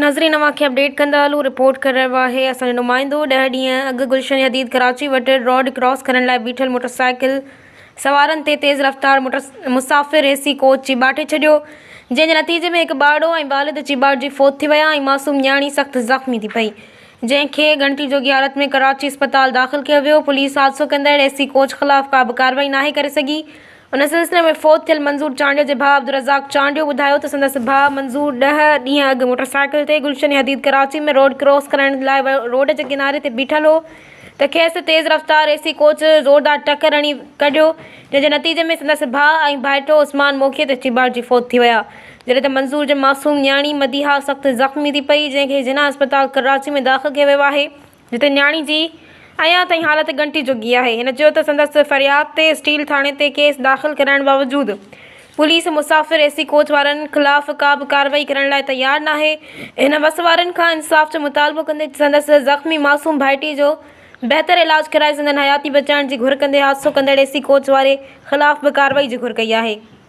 ناظرين اوهان کي اپڊيٽ ڪندا هلون رپورٽ ڪري رهيو آهي اسان جو نمائندو ڏهه ڏينهن اڳ گلشن حديد ڪراچي وٽ روڊ ڪراس ڪرڻ لاء بيٺل موٽر سائيڪل سوارن تي تيز رفتار موٽر مسافر اي سي ڪوچ چيٻاٽي ڇڏيو جنهن جي نتيجي ۾ هڪ ٻارڙو ۽ والد چيٻاٽجي فوت ٿي ويا ۽ معصوم نياڻي سخت زخمي ٿي پئي جنهن کي ڳڻتي جوڳي حالت ۾ ڪراچي اسپتال داخل ڪيو ويو پوليس حادثو ڪندڙ اي سي ڪوچ خلاف ڪا به ڪارروائي ناهي ڪري سگهي ان سلسلي ۾ فوت ٿيل منظور چانڊيو جي ڀاء عبدالرزاق چانڊيو ٻڌايو ته سندس ڀاء منظور ڏهه ڏينهن اڳ موٽرسائيڪل تي گلشن حديد ڪراچي ۾ روڊ ڪراس ڪرڻ لاء روڊ جي ڪناري تي بيٺل هو ته کيس تيز رفتار اي سي ڪوچ زوردار ٽڪر هڻي ڪڍيو جنهن جي نتيجي ۾ سندس ڀاء ۽ ڀائٽو عثمان موقعي تي چيڀاٽجي فوت ٿي ويا جڏهن ته منظور جي معصوم نياڻي مديحه سخت زخمي ٿي پئي جنهن کي جناح اسپتال ڪراچي ۾ داخل ڪيو ويو آهي. جتي نياڻي جي اڃا تائين حالت ڳڻتي جوڳي آهي. هن چيو ته سندس فرياد تي اسٽيل ٿاڻي تي ڪيس داخل ڪرائڻ باوجود پوليس مسافر اي سي ڪوچ وارن خلاف ڪا به ڪارروائي ڪرڻ لاء تيار ناهي. هن وس وارن کان انصاف جو مطالبو ڪندي سندس زخمي معصوم ڀائٽي جو بهتر علاج ڪرائي سندن حياتي بچائڻ جي گهر ڪندي حادثو ڪندڙ اي سي ڪوچ واري خلاف به ڪارروائي جي گهر ڪئي آهي.